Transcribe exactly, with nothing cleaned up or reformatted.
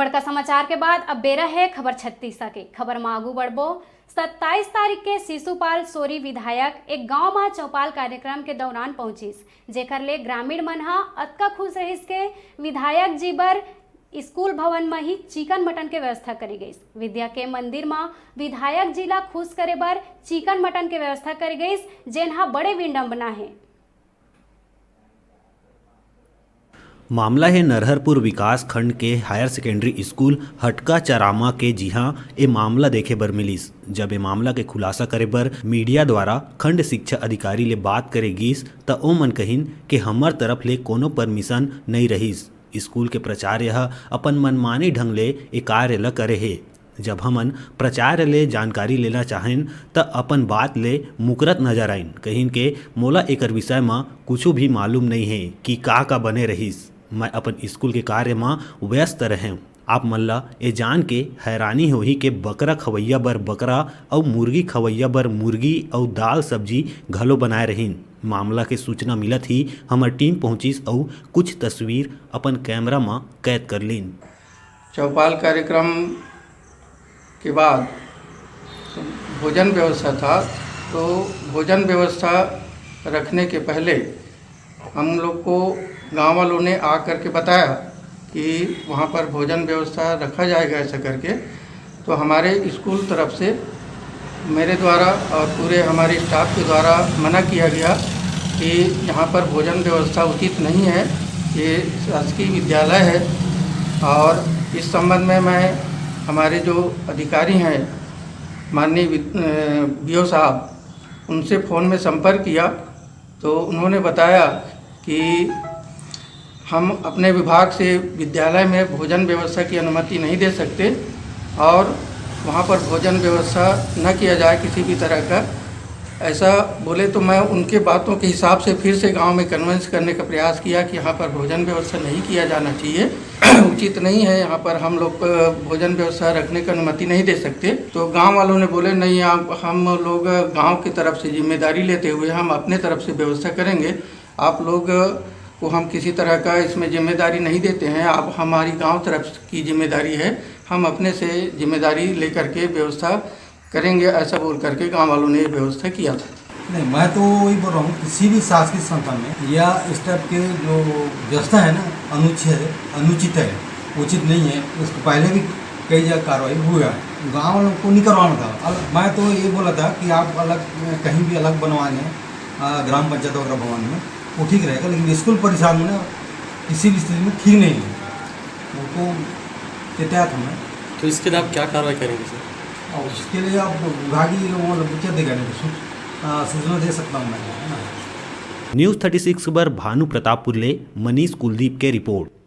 बड़का समाचार के बाद अब बेरा हे खबर छत्तीसा के। खबर म आगू बढ़बो। सत्ताईस तारीख के शिशुपाल सोरी विधायक एक गांव म चौपाल कार्यक्रम के दौरान पहुंचिस, जेकर ले ग्रामीण मन ह अतका खुश रहिस के विधायक जी बर स्कूल भवन म ही चिकन मटन के व्यवस्था करे गइस। विद्या के मंदिर म विधायक जी ला खुश करे बर चिकन मटन के व्यवस्था करे गइस, जेन ह बड़े विडंबना हे। मामला हे नरहरपुर विकास खंड के हायर सेकेंडरी स्कूल हटका चरामा के, जिहां ए मामला देखे बर मिलिस। जब ए मामला के खुलासा करे बर मीडिया द्वारा खंड शिक्षा अधिकारी ले बात करे गिस, त ओमन कहिन के हमर तरफ ले कोनो परमिशन नइ रहिस। स्कूल के प्राचार्य ह अपन मनमानी ढंग ले ए कार्य ल करे हे। जब हमन प्राचार्य ले जानकारी लेना चाहेन, त अपन बात ले मुकरत नजर आइन, कहिन के मोला एकर विषय म कुछु भी मालूम नइ हे कि का का बने रहिस। मैं अपन स्कूल के कार्य म व्यस्त रहेंव। आप मन ल ए जान के हैरानी होही के बकरा खवैया बर बकरा अउ मुर्गी खवैया बर मुर्गी अउ दाल सब्जी घलो बनाए रहिन। मामला के सूचना मिलत ही हमर टीम पहुंचिस अउ कुछ तस्वीर अपन कैमरा म कैद कर लीन। चौपाल कार्यक्रम के बाद भोजन व्यवस्था था, तो भोजन व्यवस्था रखने के पहले हम लोग को गांव वालों ने आ करके बताया कि वहाँ पर भोजन व्यवस्था रखा जाएगा ऐसा करके। तो हमारे स्कूल तरफ से मेरे द्वारा और पूरे हमारे स्टाफ के द्वारा मना किया गया कि यहाँ पर भोजन व्यवस्था उचित नहीं है, ये शासकीय विद्यालय है। और इस संबंध में मैं हमारे जो अधिकारी हैं, माननीय बीओ साहब, उनसे फ़ोन में संपर्क किया तो उन्होंने बताया कि हम अपने विभाग से विद्यालय में भोजन व्यवस्था की अनुमति नहीं दे सकते और वहाँ पर भोजन व्यवस्था न किया जाए किसी भी तरह का, ऐसा बोले। तो मैं उनके बातों के हिसाब से फिर से गांव में कन्विंस करने का प्रयास किया कि यहाँ पर भोजन व्यवस्था नहीं किया जाना चाहिए, उचित नहीं है, यहाँ पर हम लोग को भोजन व्यवस्था रखने की अनुमति नहीं दे सकते। तो गांव वालों ने बोले, नहीं, आप, हम लोग गांव की तरफ से जिम्मेदारी लेते हुए हम अपने तरफ से व्यवस्था करेंगे। आप लोग को हम किसी तरह का इसमें जिम्मेदारी नहीं देते हैं, आप हमारी गांव तरफ की जिम्मेदारी है, हम अपने से जिम्मेदारी लेकर के व्यवस्था करेंगे, ऐसा बोल करके गांव वालों ने ये व्यवस्था किया था। नहीं, मैं तो वही बोल रहा हूँ, किसी भी शासकीय संस्था में या इस टाइप के जो व्यवस्था है ना, अनुच्छेद अनुचित है, उचित नहीं है। उसको पहले भी कई जगह कार्रवाई हुआ है, गाँव वालों को नहीं करवाना था। अब मैं तो ये बोला था कि आप अलग, कहीं भी अलग बनवा लें, आ, ग्राम पंचायत वगैरह भवन में, वो ठीक रहेगा, लेकिन स्कूल परिसर में ना किसी भी स्थिति में ठीक नहीं है, वो तो एहतियात हमें। तो इसके लिए आप क्या कार्रवाई करेंगे सर? और उसके लिए आप विभागीय वो उच्च अधिकारी को सूच-, आ, सूचना दे सकता हूँ मैं, है ना। न्यूज़ थर्टी सिक्स बर भानु प्रतापपुर ले मनीष कुलदीप के रिपोर्ट।